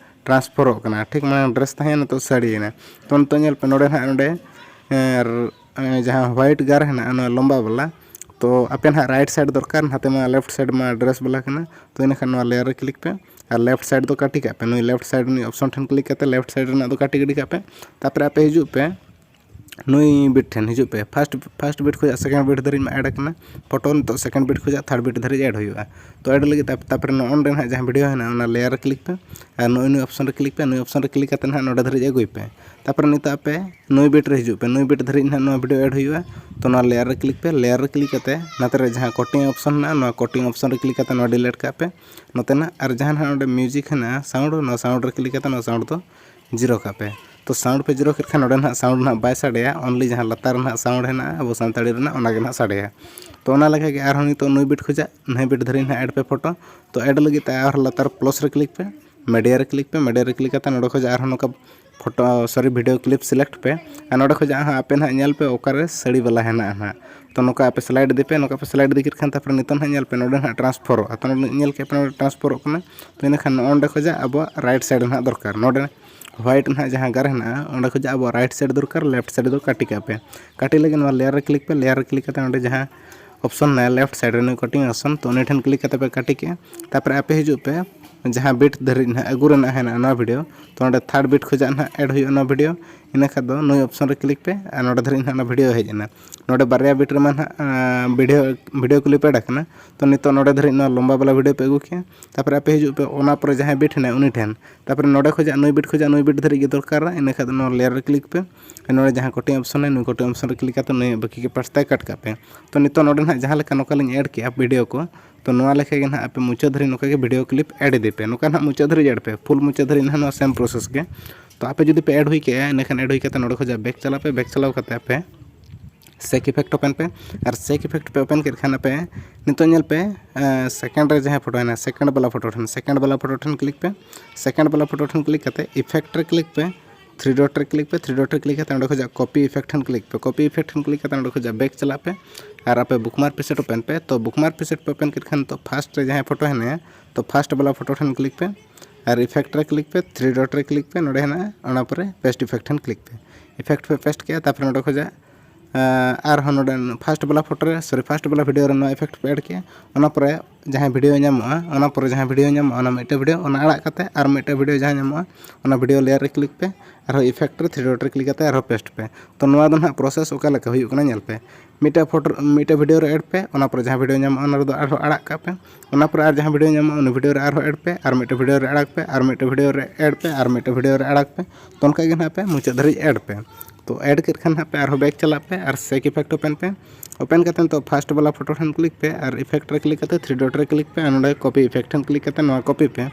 ᱴᱨᱟᱱᱥᱯᱷᱟᱨᱚᱜ ᱠᱟᱱᱟ, ᱴᱷᱤᱠ, ᱢᱟᱲᱟᱝ ᱰᱨᱮᱥ ᱛᱟᱦᱮᱸᱭᱮᱱᱟ, ᱱᱤᱛᱚᱜ ᱥᱟᱹᱲᱤᱭᱮᱱᱟ᱾ ᱛᱚ ᱱᱤᱛᱚᱜ ᱧᱮᱞ ᱯᱮ, ᱱᱚᱰᱮ ᱱᱟᱦᱟᱜ ᱱᱚᱰᱮ, ᱮᱸ, ᱡᱟᱦᱟᱸ ᱦᱳᱣᱟᱭᱤᱴ ᱜᱟᱨ ᱦᱮᱱᱟᱜᱼᱟ, ᱱᱚᱣᱟ ᱞᱚᱢᱵᱟ ᱵᱟᱞᱟ, ᱛᱚ ᱟᱯᱮ ᱱᱟᱦᱟᱜ ᱨᱟᱭᱤᱴ ᱥᱟᱭᱤᱰ ᱫᱚᱨᱠᱟᱨ, ᱱᱟᱛᱮ ᱢᱟ ᱞᱮᱯᱷᱴ ᱥᱟᱭᱤᱰ ᱢᱟ ᱰᱨᱮᱥ ᱵᱟᱞᱟ ᱠᱟᱱᱟ᱾ ᱛᱚ ᱤᱱᱟᱹᱠᱷᱟᱱ ᱱᱚᱣᱟ ᱞᱮᱭᱟᱨ ᱨᱮ ᱠᱞᱤᱠ ᱯᱮ ᱟᱨ ᱞᱮᱯᱷᱴ ᱥᱟᱭᱤᱰ ᱫᱚ ᱠᱟᱹᱴᱤ ᱠᱟᱜ ᱯᱮ᱾ ᱱᱩᱭ ᱞᱮᱯᱷᱴ ᱥᱟᱭᱤᱰ ᱨᱤᱱᱤᱡ ᱚᱯᱥᱚᱱ ᱴᱷᱮᱱ ᱠᱞᱤᱠ ᱠᱟᱛᱮ ᱞᱮᱯᱷᱴ ᱥᱟᱭᱤᱰ ᱨᱮᱱᱟᱜ ᱫᱚ ᱠᱟᱹᱴᱤ ᱜᱤᱰᱤ ᱠᱟᱜ ᱯᱮ᱾ ᱛᱟᱨᱯᱚᱨᱮ ᱟᱯᱮ ᱦᱤᱡᱩᱜ ᱯᱮ ᱱᱩᱭ ᱵᱤᱴ ᱴᱷᱮᱱ ᱦᱤᱡᱩᱜ ᱯᱮ᱾ ᱯᱷᱟᱥᱴ ᱯᱷᱟᱥᱴ ᱵᱤᱴ ᱠᱷᱚᱱᱟᱜ ᱥᱮᱠᱮᱱᱰ ᱵᱤᱴ ᱫᱷᱟᱹᱨᱤᱡ ᱢᱟ ᱮᱰ ᱟᱠᱟᱱᱟ ᱯᱷᱳᱴᱳ᱾ ᱱᱤᱛᱚᱜ ᱥᱮᱠᱮᱱᱰ ᱵᱤᱴ ᱠᱷᱚᱱᱟᱜ ᱛᱷᱟᱨᱰ ᱵᱤᱴ ᱫᱷᱟᱹᱨᱤᱡ ᱮᱰ ᱦᱩᱭᱩᱜᱼᱟ᱾ ᱛᱚ ᱮᱰ ᱞᱟᱹᱜᱤᱫ ᱛᱟ- ᱛᱟᱨᱯᱚᱨᱮ ᱱᱚᱜᱼᱚ ᱱᱚᱰᱮ ᱱᱟᱦᱟᱜ ᱡᱟᱦᱟᱸ ᱵᱷᱤᱰᱤᱭᱳ ᱦᱮᱱᱟᱜᱼᱟ ᱚᱱᱟ ᱞᱮᱭᱟᱨ ᱨᱮ ᱠᱞᱤᱠ ᱯᱮ ᱟᱨ ᱱᱩᱭ ᱱᱩᱭ ᱚᱯᱥᱚᱱ ᱨᱮ ᱠᱞᱤᱠ ᱯᱮ᱾ ᱱᱩᱭ ᱚᱯᱥᱚᱱ ᱨᱮ ᱠᱞᱤᱠ ᱠᱟᱛᱮ ᱱᱟᱦᱟᱜ ᱱᱚᱰᱮ ᱫᱷᱟᱹᱨᱤᱡ ᱟᱹᱜᱩᱭ ᱯᱮ᱾ ᱛᱟᱨᱯᱚᱨᱮ ᱱᱤᱛᱚᱜ ᱟᱯᱮ ᱱᱩᱭ ᱵᱤᱴ ᱨᱮ ᱦᱤᱡᱩᱜ ᱯᱮ᱾ ᱱᱩᱭ ᱵᱤᱴ ᱫᱷᱟᱹᱨᱤᱡ ᱱᱟᱦᱟᱜ ᱱᱚᱣᱟ ᱵᱷᱤᱰᱤᱭᱳ ᱮᱰ ᱦᱩᱭᱩᱜᱼᱟ᱾ ᱛᱚ ᱱᱚᱣᱟ ᱞᱮᱭᱟᱨ ᱨᱮ ᱠᱞᱤᱠ ᱯᱮ᱾ ᱞᱮᱭᱟᱨ ᱨᱮ ᱠᱞᱤᱠ ᱠᱟᱛᱮ ᱱᱚᱛᱮ ᱨᱮ ᱡᱟᱦᱟᱸ ᱠᱚᱴᱤᱝ ᱚᱯᱥᱚᱱ ᱦᱮᱱᱟᱜᱼᱟ ᱱᱚᱣᱟ ᱠᱚᱴᱤᱝ ᱚᱯᱥᱚᱱ ᱨᱮ ᱠᱞᱤᱠ ᱠᱟᱛᱮ ᱱᱚᱣᱟ ᱰᱤᱞᱤᱴ ᱠᱟᱜ ᱯᱮ᱾ ᱱᱚᱛᱮᱱᱟᱜ ᱟᱨ ᱡᱟᱦᱟᱸ ᱱᱟᱦᱟᱜ ᱚᱸᱰᱮ ᱢᱤᱭᱩᱡᱤᱠ ᱦᱮᱱᱟᱜᱼᱟ ᱥᱟᱣᱩᱱᱰ, ᱱᱚᱣᱟ ᱥᱟᱣᱩᱱᱰ ᱨᱮ ᱠᱞᱤᱠ ᱠᱟᱛᱮ ᱱᱚᱣᱟ ᱥᱟᱣᱩᱱᱰ ᱫᱚ ᱡᱤᱨᱳ ᱠᱟᱜ ᱯᱮ᱾ ᱛᱚ ᱥᱟᱣᱩᱱᱰ ᱯᱮ ᱡᱤᱨᱳ ᱠᱮᱫ ᱠᱷᱟᱱ ᱱᱚᱰᱮ ᱱᱟᱦᱟᱜ ᱥᱟᱣᱩᱱᱰ ᱱᱟᱦᱟᱜ ᱵᱟᱭ ᱥᱟᱰᱮᱭᱟ, ᱚᱱᱞᱤ ᱡᱟᱦᱟᱸ ᱞᱟᱛᱟᱨ ᱨᱮ ᱱᱟᱦᱟᱜ ᱥᱟᱣᱩᱱᱰ ᱦᱮᱱᱟᱜᱼᱟ ᱟᱵᱚ ᱥᱟᱱᱛᱟᱲᱤ ᱨᱮᱱᱟᱜ ᱚᱱᱟ ᱜᱮ ᱱᱟᱦᱟᱜ ᱥᱟᱰᱮᱭᱟ᱾ ᱛᱚ ᱚᱱᱟ ᱞᱮᱠᱟ ᱜᱮ ᱟᱨᱦᱚᱸ ᱱᱤᱛᱚᱜ ᱱᱩᱭ ᱵᱤᱴ ᱠᱷᱚᱱᱟᱜ ᱱᱩᱭ ᱵᱤᱴ ᱫᱷᱟᱹᱨᱤᱡ ᱱᱟᱦᱟᱜ ᱮᱰ ᱯᱮ ᱯᱷᱳᱴᱳ᱾ ᱛᱚ ᱮᱰ ᱞᱟᱹᱜᱤᱫ ᱛᱮ ᱟᱨᱦᱚᱸ ᱞᱟᱛᱟᱨ ᱯᱞᱟᱥ ᱨᱮ ᱠᱞᱤᱠ ᱯᱮ, ᱢᱤᱰᱤᱭᱟ ᱨᱮ ᱠᱞᱤᱠ ᱯᱮ᱾ ᱢᱤᱰᱤᱭᱟ ᱨᱮ ᱠᱞᱤᱠ ᱠᱟᱛᱮ ᱱᱚᱰᱮ ᱠᱷᱚᱱ ᱟᱨᱦᱚᱸ ᱱᱚᱝᱠᱟ ᱯᱷᱳᱴᱳ ᱥᱚᱨᱤ ᱵᱷᱤᱰᱤᱭᱳ ᱠᱞᱤᱯ ᱥᱤᱞᱮᱠᱴ ᱯᱮ᱾ ᱟᱨ ᱱᱚᱰᱮ ᱠᱷᱚᱱ ᱦᱟᱸᱜ ᱟᱯᱮ ᱱᱟᱦᱟᱜ ᱧᱮᱞ ᱯᱮ ᱚᱠᱟᱨᱮ ᱥᱟᱹᱲᱤ ᱵᱟᱞᱟ ᱦᱮᱱᱟᱜᱼᱟ ᱱᱟᱦᱟᱜ᱾ ᱛᱚ ᱱᱚᱝᱠᱟ ᱟᱯᱮ ᱥᱞᱟᱭᱤᱰ ᱤᱫᱤ ᱯᱮ᱾ ᱱᱚᱝᱠᱟ ᱯᱮ ᱥᱞᱟᱭᱤᱰ ᱤᱫᱤ ᱠᱮᱫ ᱠᱷᱟᱱ ᱛᱟᱨᱯᱚᱨᱮ ᱱᱤᱛᱚᱜ ᱱᱟᱦᱟᱜ ᱧᱮᱞ ᱯᱮ ᱱᱚᱰᱮ ᱱᱟᱦᱟᱜ ᱴᱨᱟᱱᱥᱯᱷᱚᱨᱚᱜᱼᱟ᱾ ᱛᱚ ᱱᱚᱰᱮ ᱧᱮᱞ ᱠᱮᱫ ᱯᱮ ᱱᱚᱰᱮ ᱴᱨᱟᱱᱥᱯᱷᱚᱨᱚᱜ ᱠᱟᱱᱟ᱾ ᱛᱚ ᱤᱱᱟᱹᱠᱷᱟᱱ ᱱᱚᱜᱼᱚ ᱱᱚᱰᱮ ᱠᱷᱚᱱᱟᱜ ᱟᱵᱚᱣᱟᱜ ᱨᱟᱭᱤᱴ ᱥᱟᱭᱤᱰ ᱱᱟᱦᱟᱜ ᱫᱚᱨᱠᱟᱨ᱾ ᱱᱚᱰᱮ ᱦᱳᱣᱟᱭᱤᱴ ᱱᱟᱦᱟᱜ ᱡᱟᱦᱟᱸ ᱜᱟᱨ ᱦᱮᱱᱟᱜᱼᱟ ᱚᱸᱰᱮ ᱠᱷᱚᱱᱟᱜ ᱟᱵᱚᱣᱟᱜ ᱨᱟᱭᱤᱴ ᱥᱟᱭᱤᱰ ᱫᱚᱨᱠᱟᱨ, ᱞᱮᱯᱷᱴ ᱥᱟᱭᱤᱰ ᱫᱚ ᱠᱟᱹᱴᱤ ᱠᱟᱜ ᱯᱮ᱾ ᱠᱟᱹᱴᱤ ᱞᱟᱹᱜᱤᱫ ᱱᱚᱣᱟ ᱞᱮᱭᱟᱨ ᱨᱮ ᱠᱞᱤᱠ ᱯᱮ᱾ ᱞᱮᱭᱟᱨ ᱨᱮ ᱠᱞᱤᱠ ᱠᱟᱛᱮ ᱚᱸᱰᱮ ᱡᱟᱦᱟᱸ ᱚᱯᱥᱚᱱ ᱢᱮᱱᱟᱜᱼᱟ ᱞᱮᱯᱷᱴ ᱥᱟᱭᱤᱰ ᱨᱮ ᱱᱩᱭ ᱠᱟᱴᱤᱝ ᱚᱯᱥᱚᱱ, ᱛᱚ ᱩᱱᱤ ᱴᱷᱮᱱ ᱠᱞᱤᱠ ᱠᱟᱛᱮ ᱯᱮ ᱠᱟᱹᱴᱤ ᱠᱮᱜᱼᱟ᱾ ᱛᱟᱨᱯᱚᱨᱮ ᱟᱯᱮ ᱦᱤᱡᱩᱜ ᱯᱮ ᱡᱟᱦᱟᱸ ᱵᱤᱴ ᱫᱷᱟᱹᱨᱤᱡ ᱱᱟᱦᱟᱜ ᱟᱹᱜᱩ ᱨᱮᱱᱟᱜ ᱦᱮᱱᱟᱜᱼᱟ ᱱᱚᱣᱟ ᱵᱷᱤᱰᱤᱭᱳ, ᱛᱚ ᱚᱸᱰᱮ ᱛᱷᱟᱨᱰ ᱵᱤᱴ ᱠᱷᱚᱱᱟᱜ ᱱᱟᱦᱟᱜ ᱮᱰ ᱦᱩᱭᱩᱜᱼᱟ ᱱᱚᱣᱟ ᱵᱷᱤᱰᱤᱭᱳ᱾ ᱤᱱᱟᱹ ᱠᱷᱟᱱ ᱫᱚ ᱱᱩᱭ ᱚᱯᱥᱚᱱ ᱨᱮ ᱠᱞᱤᱠ ᱯᱮ ᱟᱨ ᱱᱚᱰᱮ ᱫᱷᱟᱹᱨᱤᱡ ᱱᱟᱦᱟᱜ ᱚᱱᱟ ᱵᱷᱤᱰᱤᱭᱳ ᱦᱮᱡ ᱮᱱᱟ᱾ ᱱᱚᱰᱮ ᱵᱟᱨᱭᱟ ᱵᱤᱴ ᱨᱮᱢᱟ ᱱᱟᱦᱟᱜ ᱵᱷᱤᱰᱤᱭᱳ ᱵᱷᱤᱰᱤᱭᱳ ᱠᱞᱤᱯ ᱮᱰ ᱟᱠᱟᱱᱟ᱾ ᱛᱚ ᱱᱤᱛᱚᱜ ᱱᱚᱰᱮ ᱫᱷᱟᱹᱨᱤᱡ ᱱᱚᱣᱟ ᱞᱚᱢᱵᱟ ᱵᱟᱞᱟ ᱵᱷᱤᱰᱤᱭᱳ ᱯᱮ ᱟᱹᱜᱩ ᱠᱮᱜᱼᱟ᱾ ᱛᱟᱨᱯᱚᱨᱮ ᱟᱯᱮ ᱦᱤᱡᱩᱜ ᱯᱮ ᱚᱱᱟ ᱯᱚᱨᱮ ᱡᱟᱦᱟᱸᱭ ᱵᱤᱴ ᱦᱮᱱᱟᱭ ᱩᱱᱤ ᱴᱷᱮᱱ᱾ ᱛᱟᱨᱯᱚᱨᱮ ᱱᱚᱰᱮ ᱠᱷᱚᱱᱟᱜ ᱱᱩᱭ ᱵᱤᱴ ᱠᱷᱚᱱᱟᱜ ᱱᱩᱭ ᱵᱤᱴ ᱫᱷᱟᱹᱨᱤᱡ ᱜᱮ ᱫᱚᱨᱠᱟᱨᱟ᱾ ᱤᱱᱟᱹ ᱠᱷᱟᱱ ᱫᱚ ᱱᱚᱣᱟ ᱞᱮᱭᱟᱨ ᱨᱮ ᱠᱞᱤᱠ ᱯᱮ᱾ ᱱᱚᱰᱮ ᱡᱟᱦᱟᱸ ᱠᱚᱴᱤᱝ ᱚᱯᱥᱚᱱ ᱦᱮᱱᱟᱜᱼᱟ ᱱᱩᱭ ᱠᱚᱴᱤᱝ ᱚᱯᱥᱚᱱ ᱨᱮ ᱠᱞᱤᱠ ᱠᱟᱛᱮ ᱱᱩᱭ ᱵᱟᱹᱠᱤ ᱜᱮ ᱯᱟᱥᱴᱟᱭ ᱠᱟᱴ ᱠᱟᱜ ᱯᱮ᱾ ᱛᱚ ᱱᱤᱛᱚᱜ ᱱᱚᱰᱮ ᱱᱟᱦᱟᱜ ᱡᱟᱦᱟᱸ ᱞᱮᱠᱟ ᱱᱚᱝᱠᱟ ᱞᱤᱧ ᱮᱰ ᱠᱮᱜᱼᱟ ᱵᱷᱤᱰᱤᱭᱳ ᱠᱚ, ᱛᱚ ᱱᱚᱣᱟ ᱞᱮᱠᱟ ᱜᱮ ᱱᱟᱦᱟᱜ ᱟᱯᱮ ᱢᱩᱪᱟᱹᱫ ᱫᱷᱟᱹᱨᱤᱡ ᱱᱚᱝᱠᱟ ᱜᱮ ᱵᱷᱤᱰᱤᱭᱳ ᱠᱞᱤᱯ ᱮᱰ ᱤᱫᱤ ᱯᱮ᱾ ᱱᱚᱝᱠᱟ ᱱᱟᱦᱟᱜ ᱢᱩᱪᱟᱹᱫ ᱫᱷᱟᱹᱨᱤᱡ ᱮᱰ ᱯᱮ, ᱯᱷᱩᱞ ᱢᱩᱪᱟᱹᱫ ᱫᱷᱟᱹᱨᱤᱡ ᱱᱟᱦᱟᱜ ᱱᱚᱣᱟ ᱥᱮᱢ ᱯᱨᱚᱥᱮᱥ ᱜᱮ᱾ ᱛᱚ ᱟᱯᱮ ᱡᱩᱫᱤ ᱯᱮ ᱮᱰ ᱦᱩᱭ ᱠᱮᱜᱼᱟ ᱤᱱᱟᱹᱠᱷᱟᱱ ᱮᱰ ᱦᱩᱭ ᱠᱟᱛᱮ ᱱᱚᱰᱮ ᱠᱷᱚᱱᱟᱜ ᱵᱮᱠ ᱪᱟᱞᱟᱜ ᱯᱮ᱾ ᱵᱮᱠ ᱪᱟᱞᱟᱣ ᱠᱟᱛᱮ ᱟᱯᱮ ᱥᱮᱠ ᱤᱯᱷᱮᱠᱴ ᱳᱯᱮᱱ ᱯᱮ᱾ ᱟᱨ ᱥᱮᱠ ᱤᱯᱷᱮᱠᱴ ᱯᱮ ᱳᱯᱮᱱ ᱠᱮᱫ ᱠᱷᱟᱱ ᱟᱯᱮ ᱱᱤᱛᱚᱜ ᱧᱮᱞ ᱯᱮ ᱥᱮᱠᱮᱱᱰ ᱨᱮ ᱡᱟᱦᱟᱸ ᱯᱷᱳᱴᱳ ᱦᱮᱱᱟᱜᱼᱟ ᱥᱮᱠᱮᱱᱰ ᱵᱟᱞᱟ ᱯᱷᱳᱴᱳ ᱴᱷᱮᱱ, ᱥᱮᱠᱮᱱᱰ ᱵᱟᱞᱟ ᱯᱷᱳᱴᱳ ᱴᱷᱮᱱ ᱠᱞᱤᱠ ᱯᱮ᱾ ᱥᱮᱠᱮᱱᱰ ᱵᱟᱞᱟ ᱯᱷᱳᱴᱳ ᱴᱷᱮᱱ ᱠᱞᱤᱠ ᱠᱟᱛᱮ ᱤᱯᱷᱮᱠᱴ ᱨᱮ ᱠᱞᱤᱠ ᱯᱮ᱾ ᱛᱷᱨᱤ ᱰᱚᱴ ᱨᱮ ᱠᱞᱤᱠ ᱯᱮ᱾ ᱛᱷᱨᱤ ᱰᱚᱴ ᱨᱮ ᱠᱞᱤᱠ ᱠᱟᱛᱮ ᱚᱸᱰᱮ ᱠᱷᱚᱱᱟᱜ ᱠᱚᱯᱤ ᱤᱯᱷᱮᱠᱴ ᱴᱷᱮᱱ ᱠᱞᱤᱠ ᱯᱮ᱾ ᱠᱚᱯᱤ ᱤᱯᱷᱮᱠᱴ ᱴᱷᱮᱱ ᱠᱞᱤᱠ ᱠᱟᱛᱮ ᱚᱸᱰᱮ ᱠᱷᱚᱱᱟᱜ ᱵᱮᱠ ᱪᱟᱞᱟᱜ ᱯᱮ᱾ ᱟᱨ ᱟᱯᱮ ᱵᱩᱠᱢᱟᱨᱠ ᱯᱨᱤᱥᱮᱴ ᱳᱯᱮᱱ ᱯᱮ᱾ ᱛᱚ ᱵᱩᱠᱢᱟᱨᱠ ᱯᱨᱤᱥᱮᱴ ᱯᱮ ᱳᱯᱮᱱ ᱠᱮᱫ ᱠᱷᱟᱱ ᱱᱤᱛᱚᱜ ᱯᱷᱟᱥᱴ ᱨᱮ ᱡᱟᱦᱟᱸ ᱯᱷᱳᱴᱳ ᱦᱮᱱᱟᱭᱟ ᱛᱚ ᱯᱷᱟᱥᱴ ᱵᱟᱞᱟ ᱯᱷᱳᱴᱳ ᱴᱷᱮᱱ ᱠᱞᱤᱠ ᱯᱮ᱾ ᱟᱨ ᱤᱯᱷᱮᱠᱴ ᱨᱮ ᱠᱞᱤᱠ ᱯᱮ᱾ ᱛᱷᱨᱤ ᱰᱚᱴ ᱨᱮ ᱠᱞᱤᱠ ᱯᱮ᱾ ᱱᱚᱰᱮ ᱦᱮᱱᱟᱜᱼᱟ ᱚᱱᱟ ᱯᱚᱨᱮ ᱯᱮᱥᱴ ᱤᱯᱷᱮᱠᱴ ᱴᱷᱮᱱ ᱠᱞᱤᱠ ᱯᱮ᱾ ᱤᱯᱷᱮᱠᱴ ᱯᱮ ᱯᱮᱥᱴ ᱠᱮᱜᱼᱟ᱾ ᱛᱟᱨᱯᱚᱨᱮ ᱱᱚᱰᱮ ᱠᱷᱚᱱᱟᱜ ᱟᱨᱦᱚᱸ ᱱᱚᱰᱮ ᱯᱷᱟᱥᱴ ᱵᱟᱞᱟ ᱯᱷᱳᱴᱳ ᱨᱮ, ᱥᱚᱨᱤ, ᱯᱷᱟᱥᱴ ᱵᱟᱞᱟ ᱵᱷᱤᱰᱤᱭᱳ ᱨᱮ ᱱᱚᱣᱟ ᱤᱯᱷᱮᱠᱴ ᱯᱮ ᱮᱰ ᱠᱮᱜᱼᱟ᱾ ᱚᱱᱟ ᱯᱚᱨᱮ ᱡᱟᱦᱟᱸ ᱵᱷᱤᱰᱤᱭᱳ ᱧᱟᱢᱚᱜᱼᱟ, ᱚᱱᱟ ᱯᱚᱨᱮ ᱡᱟᱦᱟᱸ ᱵᱷᱤᱰᱤᱭᱳ ᱧᱟᱢᱚᱜᱼᱟ, ᱚᱱᱟ ᱢᱤᱫᱴᱮᱱ ᱵᱷᱤᱰᱤᱭᱳ, ᱚᱱᱟ ᱟᱲᱟᱜ ᱠᱟᱛᱮ ᱟᱨ ᱢᱤᱫᱴᱮᱱ ᱵᱷᱤᱰᱤᱭᱳ ᱡᱟᱦᱟᱸ ᱧᱟᱢᱚᱜᱼᱟ, ᱚᱱᱟ ᱵᱷᱤᱰᱤᱭᱳ ᱞᱮᱭᱟᱨ ᱨᱮ ᱠᱞᱤᱠ ᱯᱮ, ᱟᱨᱦᱚᱸ ᱤᱯᱷᱮᱠᱴ ᱨᱮ ᱛᱷᱨᱤ ᱰᱚᱴ ᱨᱮ ᱠᱞᱤᱠ ᱠᱟᱛᱮ ᱟᱨᱦᱚᱸ ᱯᱮᱥᱴ ᱯᱮ᱾ ᱛᱚ ᱱᱚᱣᱟ ᱫᱚ ᱱᱟᱦᱟᱜ ᱯᱨᱚᱥᱮᱥ ᱚᱠᱟ ᱞᱮᱠᱟ ᱦᱩᱭᱩᱜ ᱠᱟᱱᱟ ᱧᱮᱞ ᱯᱮ᱾ ᱢᱤᱫᱴᱮᱱ ᱯᱷᱳᱴᱳ, ᱢᱤᱫᱴᱮᱱ ᱵᱷᱤᱰᱤᱭᱳ ᱨᱮ ᱮᱰ ᱯᱮ, ᱚᱱᱟ ᱯᱚᱨᱮ ᱡᱟᱦᱟᱸ ᱵᱷᱤᱰᱤᱭᱳ ᱧᱟᱢᱚᱜᱼᱟ, ᱚᱱᱟ ᱨᱮᱫᱚ ᱟᱨᱦᱚᱸ ᱟᱲᱟᱜ ᱠᱟᱜ ᱯᱮ᱾ ᱚᱱᱟ ᱯᱚᱨᱮ ᱟᱨ ᱡᱟᱦᱟᱸ ᱵᱷᱤᱰᱤᱭᱳ ᱧᱟᱢᱚᱜᱼᱟ, ᱩᱱᱤ ᱵᱷᱤᱰᱤᱭᱳ ᱨᱮ ᱟᱨᱦᱚᱸ ᱮᱰ ᱯᱮ, ᱟᱨ ᱢᱤᱫᱴᱮᱱ ᱵᱷᱤᱰᱤᱭᱳ ᱨᱮ ᱟᱲᱟᱜ ᱯᱮ, ᱟᱨ ᱢᱤᱫᱴᱮᱱ ᱵᱷᱤᱰᱤᱭᱳ ᱨᱮ ᱮᱰ ᱯᱮ, ᱟᱨ ᱢᱤᱫᱴᱮᱱ ᱵᱷᱤᱰᱤᱭᱳ ᱨᱮ ᱟᱲᱟᱜ ᱯᱮ᱾ ᱛᱚ ᱚᱱᱠᱟ ᱜᱮ ᱱᱟᱦᱟᱜ ᱯᱮ ᱢᱩᱪᱟᱹᱫ ᱫᱷᱟᱹᱨᱤᱡ ᱮᱰ ᱯᱮ᱾ ᱛᱚ ᱮᱰ ᱠᱮᱫ ᱠᱷᱟᱱ ᱱᱟᱦᱟᱜ ᱯᱮ ᱟᱨᱦᱚᱸ ᱵᱮᱠ ᱪᱟᱞᱟᱜ ᱯᱮ ᱟᱨ ᱥᱮᱠ ᱤᱯᱷᱮᱠᱴ ᱳᱯᱮᱱ ᱯᱮ᱾ ᱳᱯᱮᱱ ᱠᱟᱛᱮ ᱱᱤᱛᱚᱜ ᱯᱷᱟᱥᱴ ᱵᱟᱞᱟ ᱯᱷᱳᱴᱳ ᱴᱷᱮᱱ ᱠᱞᱤᱠ ᱯᱮ ᱟᱨ ᱤᱯᱷᱮᱠᱴ ᱨᱮ ᱠᱞᱤᱠ ᱠᱟᱛᱮ ᱛᱷᱨᱤ ᱰᱚᱴ ᱨᱮ ᱠᱞᱤᱠ ᱯᱮ ᱟᱨ ᱱᱚᱰᱮ ᱠᱚᱯᱤ ᱤᱯᱷᱮᱠᱴ ᱴᱷᱮᱱ ᱠᱞᱤᱠ ᱠᱟᱛᱮ ᱱᱚᱣᱟ ᱠᱚᱯᱤ ᱯᱮ᱾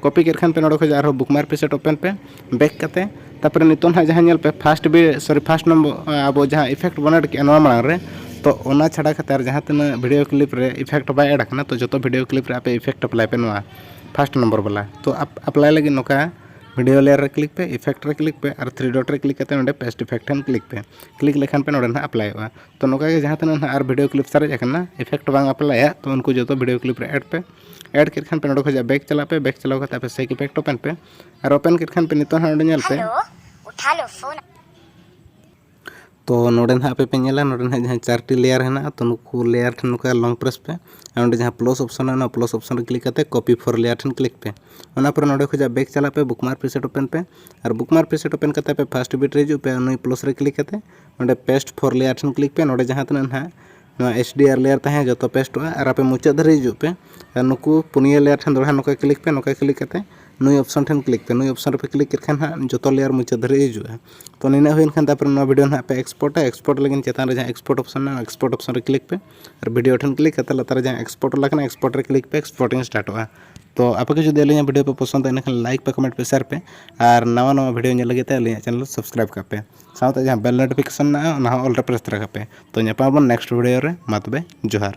ᱠᱚᱯᱤ ᱠᱮᱫ ᱠᱷᱟᱱ ᱯᱮ ᱱᱚᱰᱮ ᱠᱷᱚᱱ ᱟᱨᱦᱚᱸ ᱵᱩᱠᱢᱟᱨᱠ ᱯᱨᱤᱥᱮᱴ ᱳᱯᱮᱱ ᱯᱮ᱾ ᱵᱮᱠ ᱠᱟᱛᱮ ᱛᱟᱨᱯᱚᱨᱮ ᱱᱤᱛᱚᱜ ᱱᱟᱦᱟᱜ ᱡᱟᱦᱟᱸ ᱧᱮᱞ ᱯᱮ ᱯᱷᱟᱥᱴ ᱵᱤ, ᱥᱚᱨᱤ, ᱯᱷᱟᱥᱴ ᱱᱚᱢᱵᱚᱨ, ᱟᱵᱚ ᱡᱟᱦᱟᱸ ᱤᱯᱷᱮᱠᱴ ᱵᱚᱱ ᱮᱰ ᱠᱮᱜᱼᱟ ᱱᱚᱣᱟ ᱢᱟᱲᱟᱝ ᱨᱮ, ᱛᱚ ᱚᱱᱟ ᱪᱷᱟᱰᱟ ᱠᱟᱛᱮ ᱟᱨ ᱡᱟᱦᱟᱸ ᱛᱤᱱᱟᱹᱜ ᱵᱷᱤᱰᱤᱭᱳ ᱠᱞᱤᱯ ᱨᱮ ᱤᱯᱷᱮᱠᱴ ᱵᱟᱭ ᱮᱰ ᱟᱠᱟᱱᱟ, ᱛᱚ ᱡᱚᱛᱚ ᱵᱷᱤᱰᱤᱭᱳ ᱠᱞᱤᱯ ᱨᱮ ᱟᱯᱮ ᱤᱯᱷᱮᱠᱴ ᱟᱯᱞᱟᱭ ᱯᱮ ᱱᱚᱣᱟ ᱯᱷᱟᱥᱴ ᱱᱚᱢᱵᱚᱨ ᱵᱟᱞᱟ᱾ ᱛᱚ ᱟᱯᱞᱟᱭ ᱞᱟᱹᱜᱤᱫ ᱱᱚᱝᱠᱟ ᱵᱷᱤᱰᱤᱭᱳ ᱞᱮᱭᱟᱨ ᱨᱮ ᱠᱞᱤᱠ ᱯᱮ, ᱤᱯᱷᱮᱠᱴ ᱨᱮ ᱠᱞᱤᱠ ᱯᱮ ᱟᱨ ᱛᱷᱨᱤ ᱰᱚᱴ ᱨᱮ ᱠᱞᱤᱠ ᱠᱟᱛᱮ ᱱᱚᱰᱮ ᱯᱮᱥᱴ ᱤᱯᱷᱮᱠᱴ ᱴᱷᱮᱱ ᱠᱞᱤᱠ ᱯᱮ᱾ ᱠᱞᱤᱠ ᱞᱮᱠᱷᱟᱱ ᱯᱮ ᱱᱚᱰᱮ ᱱᱟᱦᱟᱜ ᱟᱯᱞᱟᱭᱚᱜᱼᱟ᱾ ᱛᱚ ᱱᱚᱝᱠᱟ ᱜᱮ ᱡᱟᱦᱟᱸ ᱛᱤᱱᱟᱹᱜ ᱱᱟᱦᱟᱜ ᱟᱨ ᱵᱷᱤᱰᱤᱭᱳ ᱠᱞᱤᱯ ᱥᱟᱨᱮᱡ ᱟᱠᱟᱱᱟ ᱤᱯᱷᱮᱠᱴ ᱵᱟᱝ ᱟᱯᱞᱟᱭᱟ, ᱛᱚ ᱩᱱᱠᱩ ᱡᱚᱛᱚ ᱵᱷᱤᱰᱤᱭᱳ ᱠᱞᱤᱯ ᱨᱮ ᱮᱰ ᱯᱮ᱾ ᱮᱰ ᱠᱮᱫ ᱠᱷᱟᱱ ᱯᱮ ᱱᱚᱰᱮ ᱠᱷᱚᱱᱟᱜ ᱵᱮᱠ ᱪᱟᱞᱟᱜ ᱯᱮ, ᱵᱮᱠ ᱪᱟᱞᱟᱣ ᱠᱟᱛᱮ ᱟᱯᱮ ᱥᱮᱠ ᱤᱯᱷᱮᱠᱴ ᱳᱯᱮᱱ ᱯᱮ᱾ ᱟᱨ ᱳᱯᱮᱱ ᱠᱮᱫ ᱠᱷᱟᱱ ᱯᱮ ᱱᱤᱛᱚᱜ ᱱᱟᱦᱟᱜ ᱚᱸᱰᱮ ᱧᱮᱞ ᱯᱮ᱾ ᱦᱮᱞᱳ, ᱩᱴᱷᱟ ᱞᱳ ᱯᱷᱳᱱ᱾ ᱛᱚ ᱱᱚᱰᱮ ᱱᱟᱦᱟᱜ ᱟᱯᱮ ᱯᱮ ᱧᱮᱞᱟ, ᱱᱚᱰᱮ ᱱᱟᱦᱟᱜ ᱡᱟᱦᱟᱸ ᱪᱟᱨᱴᱤ ᱞᱮᱭᱟᱨ ᱦᱮᱱᱟᱜᱼᱟ, ᱛᱚ ᱱᱩᱠᱩ ᱞᱮᱭᱟᱨ ᱴᱷᱮᱱ ᱱᱚᱝᱠᱟ ᱞᱚᱝ ᱯᱨᱮᱥ ᱯᱮ᱾ ᱟᱨ ᱱᱚᱰᱮ ᱡᱟᱦᱟᱸ ᱯᱞᱟᱥ ᱚᱯᱥᱚᱱ ᱦᱮᱱᱟᱜᱼᱟ, ᱚᱱᱟ ᱯᱞᱟᱥ ᱚᱯᱥᱚᱱ ᱨᱮ ᱠᱞᱤᱠ ᱠᱟᱛᱮ ᱠᱚᱯᱤ ᱯᱷᱚᱨ ᱞᱮᱭᱟᱨ ᱴᱷᱮᱱ ᱠᱞᱤᱠ ᱯᱮ᱾ ᱚᱱᱟ ᱯᱚᱨᱮ ᱱᱚᱰᱮ ᱠᱷᱚᱱᱟᱜ ᱵᱮᱠ ᱪᱟᱞᱟᱜ ᱯᱮ, ᱵᱩᱠᱢᱟᱨᱠ ᱯᱨᱤᱥᱮᱴ ᱳᱯᱮᱱ ᱯᱮ᱾ ᱟᱨ ᱵᱩᱠᱢᱟᱨᱠ ᱯᱨᱤᱥᱮᱴ ᱳᱯᱮᱱ ᱠᱟᱛᱮ ᱟᱯᱮ ᱯᱷᱟᱥᱴ ᱵᱤᱴ ᱨᱮ ᱦᱤᱡᱩᱜ ᱯᱮ, ᱱᱩᱭ ᱯᱞᱟᱥ ᱨᱮ ᱠᱞᱤᱠ ᱠᱟᱛᱮ ᱱᱚᱰᱮ ᱯᱮᱥᱴ ᱯᱷᱚᱨ ᱞᱮᱭᱟᱨ ᱴᱷᱮᱱ ᱠᱞᱤᱠ ᱯᱮ᱾ ᱱᱚᱰᱮ ᱡᱟᱦᱟᱸ ᱛᱤᱱᱟᱹᱜ ᱱᱟᱦᱟᱜ ᱱᱚᱣᱟ ᱮᱭᱤᱪ ᱰᱤ ᱟᱨ ᱞᱮᱭᱟᱨ ᱛᱟᱦᱮᱸ ᱡᱚᱛᱚ ᱯᱮᱥᱴᱚᱜᱼᱟ᱾ ᱟᱨ ᱟᱯᱮ ᱢᱩᱪᱟᱹᱫ ᱫᱷᱟᱹᱨᱤᱡ ᱦᱤᱡᱩᱜ ᱯᱮ᱾ ᱟᱨ ᱱᱩᱠᱩ ᱯᱩᱱᱭᱟᱹ ᱞᱮᱭᱟᱨ ᱴᱷᱮᱱ ᱫᱚᱲᱦᱟ ᱱᱚᱝᱠᱟ ᱠᱞᱤᱠ ᱯᱮ, ᱱᱚᱝᱠᱟ ᱠᱞᱤᱠ ᱠᱟᱛᱮ ᱱᱩᱭ ᱚᱯᱥᱚᱱ ᱴᱷᱮᱱ ᱠᱞᱤᱠ ᱯᱮ᱾ ᱱᱩᱭ ᱚᱯᱥᱚᱱ ᱨᱮᱯᱮ ᱠᱞᱤᱠ ᱠᱮᱫ ᱠᱷᱟᱱ ᱦᱟᱸᱜ ᱡᱚᱛᱚ ᱞᱮᱭᱟᱨ ᱢᱩᱪᱟᱹᱫ ᱫᱷᱟᱹᱨᱤᱡ ᱦᱤᱡᱩᱜᱼᱟ᱾ ᱛᱚ ᱱᱤᱱᱟᱹᱜ ᱦᱩᱭᱮᱱ ᱠᱷᱟᱱ ᱛᱟᱨᱯᱚᱨᱮ ᱱᱚᱣᱟ ᱵᱷᱤᱰᱤᱭᱳ ᱱᱟᱦᱟᱜ ᱯᱮ ᱮᱠᱥᱯᱳᱨᱴᱟ᱾ ᱮᱠᱥᱯᱳᱨᱴ ᱞᱟᱹᱜᱤᱫ ᱪᱮᱛᱟᱱ ᱨᱮ ᱡᱟᱦᱟᱸ ᱮᱠᱥᱯᱳᱨᱴ ᱚᱯᱥᱚᱱ ᱢᱮᱱᱟᱜᱼᱟ, ᱮᱠᱥᱯᱳᱨᱴ ᱚᱯᱥᱚᱱ ᱨᱮ ᱠᱞᱤᱠ ᱯᱮ᱾ ᱟᱨ ᱵᱷᱤᱰᱤᱭᱳ ᱴᱷᱮᱱ ᱠᱞᱤᱠ ᱠᱟᱛᱮ ᱞᱟᱛᱟᱨ ᱨᱮ ᱡᱟᱦᱟᱸ ᱮᱠᱥᱯᱳᱨᱴ ᱚᱞ ᱟᱠᱟᱱᱟ, ᱮᱠᱥᱯᱳᱨᱴ ᱨᱮ ᱠᱞᱤᱠ ᱯᱮ, ᱮᱠᱥᱯᱳᱨᱴᱤᱝ ᱥᱴᱟᱨᱴᱚᱜᱼᱟ᱾ ᱛᱚ ᱟᱯᱮ ᱠᱚ ᱡᱩᱫᱤ ᱟᱹᱞᱤᱧᱟᱜ ᱵᱷᱤᱰᱤᱭᱳ ᱯᱮ ᱯᱚᱥᱚᱸᱫᱟ, ᱮᱱᱠᱷᱟᱱ ᱞᱟᱭᱤᱠ ᱯᱮ, ᱠᱚᱢᱮᱱᱴ ᱯᱮ, ᱥᱮᱭᱟᱨ ᱯᱮ᱾ ᱟᱨ ᱱᱟᱣᱟ ᱱᱟᱣᱟ ᱵᱷᱤᱰᱤᱭᱳ ᱧᱮᱞ ᱞᱟᱹᱜᱤᱫ ᱛᱮ ᱟᱹᱞᱤᱧᱟᱜ ᱪᱮᱱᱮᱞ ᱥᱟᱵᱥᱠᱨᱟᱭᱤᱵ ᱠᱟᱜ ᱯᱮ᱾ ᱥᱟᱶᱛᱮ ᱡᱟᱦᱟᱸ ᱵᱮᱞ ᱱᱳᱴᱤᱯᱷᱤᱠᱮᱥᱚᱱ ᱢᱮᱱᱟᱜᱼᱟ, ᱚᱱᱟ ᱦᱚᱸ ᱚᱞ ᱨᱮ ᱯᱨᱮᱥ ᱛᱚᱨᱟ ᱠᱟᱜ ᱯᱮ᱾ ᱛᱚ ᱧᱟᱯᱟᱢ ᱟᱵᱚᱱ ᱱᱮᱠᱥᱴ ᱵᱷᱤᱰᱤᱭᱳ ᱨᱮ᱾ ᱢᱟ ᱛᱚᱵᱮ ᱡᱚᱦᱟᱨ᱾